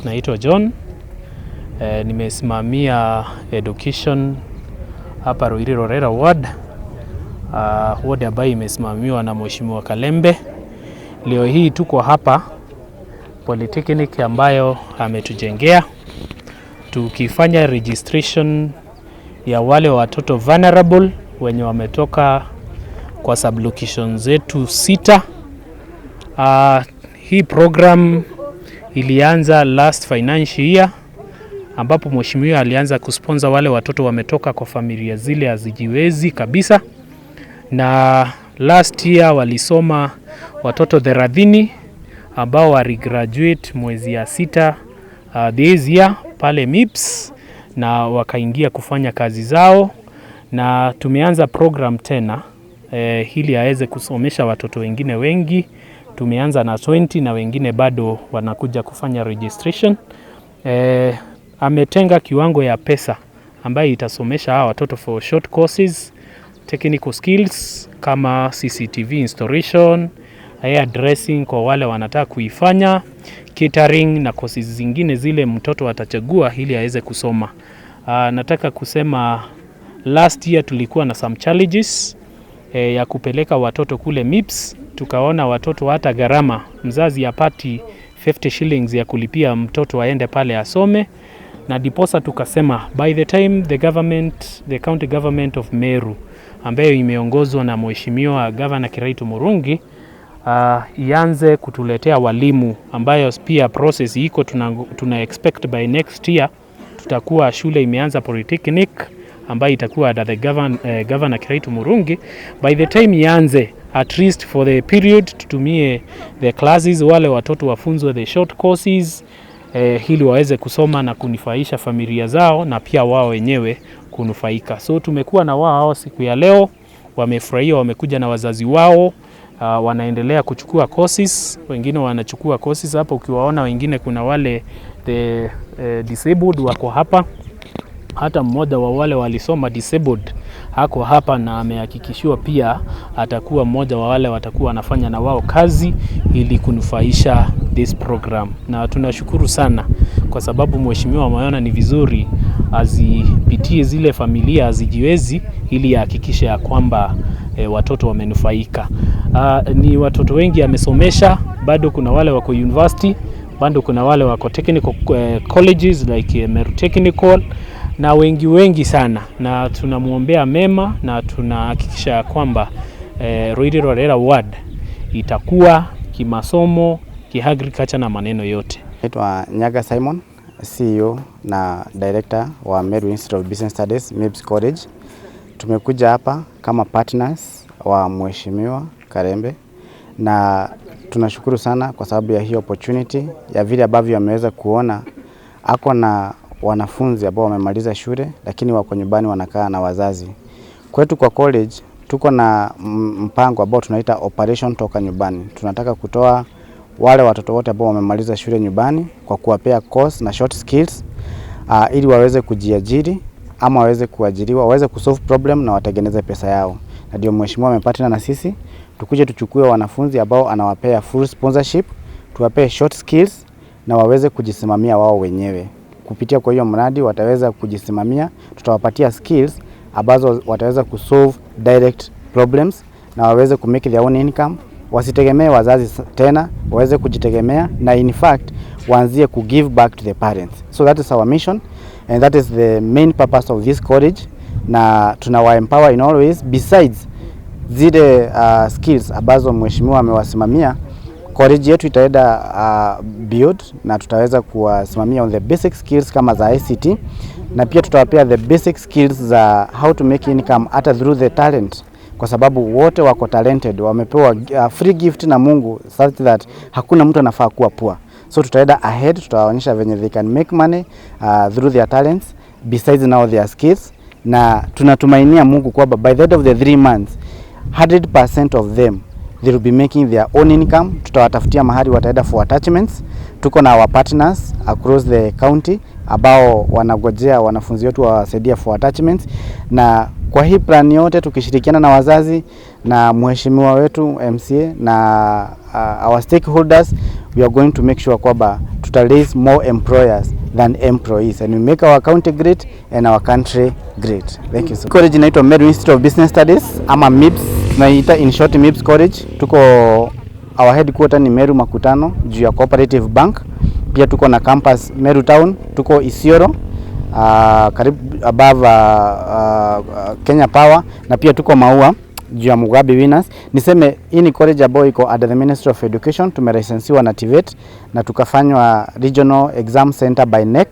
Naitwa John. Nimesimamia education hapa Ruiri Rorera Ward, ward ambayo imesimamiwa na Mheshimiwa Kalembe. Leo hii tuko hapa Polytechnic ambayo ametujengea tukifanya registration ya wale watoto vulnerable wenye wametoka kwa sublocation zetu sita. Hii program ilianza last financial year ambapo mheshimiwa alianza kusponsor wale watoto wametoka kwa familia zile hazijiwezi kabisa, na last year walisoma watoto 30 ambao waligraduate mwezi ya sita this year pale MIPS na wakaingia kufanya kazi zao, na tumeanza program tena ili aweze kusomesha watoto wengine wengi. Tumeanza na 20 na wengine bado wanakuja kufanya registration. Ametenga kiwango ya pesa ambayo itasomesha hawa watoto for short courses, technical skills kama CCTV installation, hair dressing kwa wale wanataka kuifanya, catering na courses zingine zile mtoto atachagua ili aweze kusoma. Nataka kusema last year tulikuwa na some challenges ya kupeleka watoto kule MIPS. Tukaona watoto hata gharama mzazi apati 50 shillings ya kulipia mtoto aende pale asome, na diposa tukasema by the time the government, the county government of Meru ambayo imeongozwa na Mheshimiwa Governor Kiraitu Murungi ianze kutuletea walimu ambayo pia process iko tuna expect by next year tutakuwa shule imeanza Polytechnic ambayo itakuwa under the Governor Kiraitu Murungi. By the time ianze, at least for the period tutumie the classes, wale watoto wafunzwe the short courses ili waweze kusoma na kunufaisha familia zao na pia wao wenyewe kunufaika. So tumekuwa na wao siku ya leo, wamefurahia, wamekuja na wazazi wao. Wanaendelea kuchukua courses, wengine wanachukua courses hapa, ukiwaona wengine kuna wale the disabled wako hapa. Hata mmoja wa wale walisoma disabled ako hapa na amehakikishiwa pia atakuwa mmoja wa wale watakuwa wanafanya na wao kazi ili kunufaisha this program, na tunashukuru sana kwa sababu mheshimiwa ameona ni vizuri azipitie zile familia hazijiwezi ili ahakikishe ya kwamba watoto wamenufaika. Ni watoto wengi amesomesha, bado kuna wale wako university, bado kuna wale wako technical colleges like Meru Technical na wengi wengi sana, na tunamwombea mema na tunahakikisha kwamba Ruiri Rorera Ward itakuwa kimasomo, kiagriculture na maneno yote. Naitwa Nyaga Simon, CEO na Director wa Meru Institute of Business Studies, MIBS College. Tumekuja hapa kama partners wa Mheshimiwa Kalembe na tunashukuru sana kwa sababu ya hii opportunity ya vile ambavyo ameweza kuona ako na wanafunzi ambao wamemaliza shule lakini wako nyumbani wanakaa na wazazi. Kwetu kwa college tuko na mpango ambao tunaita Operation Toka Nyumbani. Tunataka kutoa wale watoto wote ambao wamemaliza shule nyumbani kwa kuwapea course na short skills ili waweze kujiajiri ama waweze kuajiriwa, waweze kusolve problem na watengeneze pesa yao. Na ndio mheshimiwa amepartner na sisi tukuje tuchukue wanafunzi ambao anawapea full sponsorship, tuwapee short skills na waweze kujisimamia wao wenyewe. Kupitia kwa hiyo mradi wataweza kujisimamia, tutawapatia skills ambazo wataweza kusolve direct problems na waweze kumake their own income, wasitegemee wazazi tena, waweze kujitegemea na in fact waanzie ku give back to the parents. So that is our mission and that is the main purpose of this college, na tunawa empower in all ways besides zile skills ambazo mheshimiwa amewasimamia. College yetu itaenda build na tutaweza kuwasimamia on the basic skills kama za ICT na pia tutawapea the basic skills za how to make income hata through the talent, kwa sababu wote wako talented, wamepewa free gift na Mungu such that hakuna mtu anafaa kuwa poor. So tutaenda ahead, tutawaonyesha venye they can make money through their talents besides now their skills, na tunatumainia Mungu kwamba by the end of the 3 months 100% of them, they will be making their own income. Tutawatafutia mahali wataenda for attachments. Tuko na our partners across the county ambao wanagojea wanafunzi wetu wawasaidia for attachments, na kwa hii plan yote tukishirikiana na wazazi na mheshimiwa wetu MCA na our stakeholders, we are going to make sure kwamba tutakuwa tuta raise more employers than employees and we make our county great and our country great. Thank you so. College inaitwa Meru Institute of Business Studies ama MIBS, tunaiita in short MIBS College. Tuko, our headquarter ni Meru Makutano juu ya Cooperative Bank. Pia tuko na campus Meru Town, tuko Isiolo karibu above Kenya Power na pia tuko Maua juu ya Mugabe Winners. Niseme hii ni college ambayo iko under the Ministry of Education, tumelicensiwa na TVET na tukafanywa regional exam center by KNEC,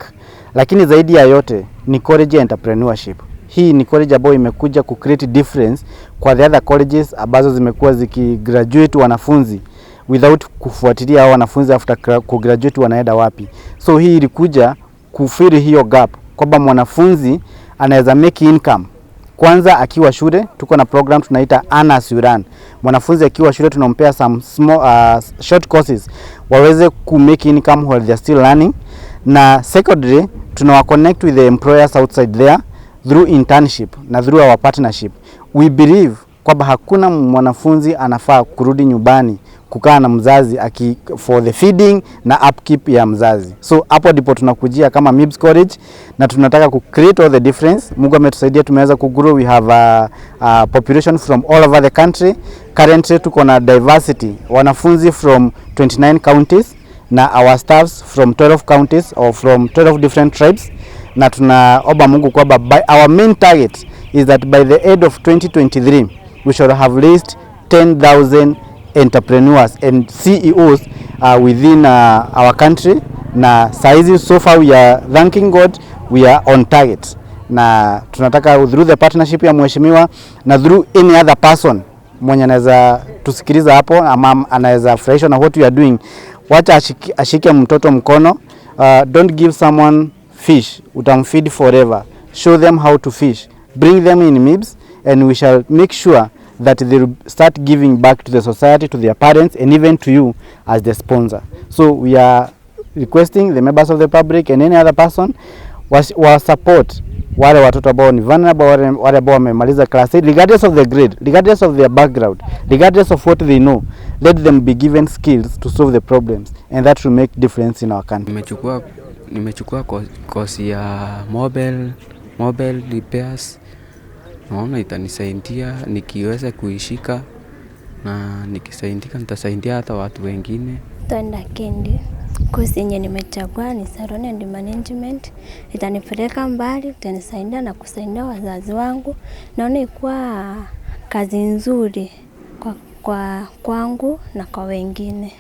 lakini zaidi ya yote ni college ya entrepreneurship. Hii ni college ambayo imekuja ku create difference kwa the other colleges ambazo zimekuwa zikigraduate wanafunzi without kufuatilia hao wanafunzi after kugraduate wanaenda wapi. So hii ilikuja kufill hiyo gap kwamba mwanafunzi anaweza make income kwanza akiwa shule. Tuko na program tunaita Earn as you Learn. Mwanafunzi akiwa shule tunampea some small, short courses waweze ku make income while they are still learning, na secondary tunawa connect with the employers outside there through internship na through our partnership. We believe kwamba hakuna mwanafunzi anafaa kurudi nyumbani kukaa na mzazi aki for the feeding na upkeep ya mzazi. So hapo ndipo tunakujia kama MIBS College na tunataka ku create all the difference. Mungu ametusaidia, tumeweza ku grow. We have a population from all over the country. Currently tuko na diversity, wanafunzi from 29 counties na our staffs from 12 counties or from 12 different tribes, na tunaomba Mungu kwamba by our main target is that by the end of 2023 we shall have raised 10,000 entrepreneurs and CEOs within our country. Na saizi so far we are thanking God, we are on target, na tunataka through the partnership ya mheshimiwa na through any other person mwenye anaweza tusikiliza hapo ama anaweza furahishwa na what we are doing, wacha ashike mtoto mkono. Don't give someone fish, utamfeed forever. Show them how to fish, bring them in MIBS and we shall make sure that they will start giving back to the society, to their parents and even to you as the sponsor. So we are requesting the members of the public and any other person wa support wale watoto ambao ni vulnerable, wale ambao wamemaliza class 8, regardless of the grade, regardless of their background, regardless of what they know, let them be given skills to solve the problems and that will make difference in our country. Nimechukua kosi ya mobile repairs. Naona itanisaidia nikiweza kuishika, na nikisaidika nitasaidia hata watu wengine. Tonda Kendi. Kozi yenye nimechagua ni Salon and Management. Itanipeleka mbali, itanisaidia na kusaidia wazazi wangu. Naona ikuwa kazi nzuri kwa kwangu na kwa wengine.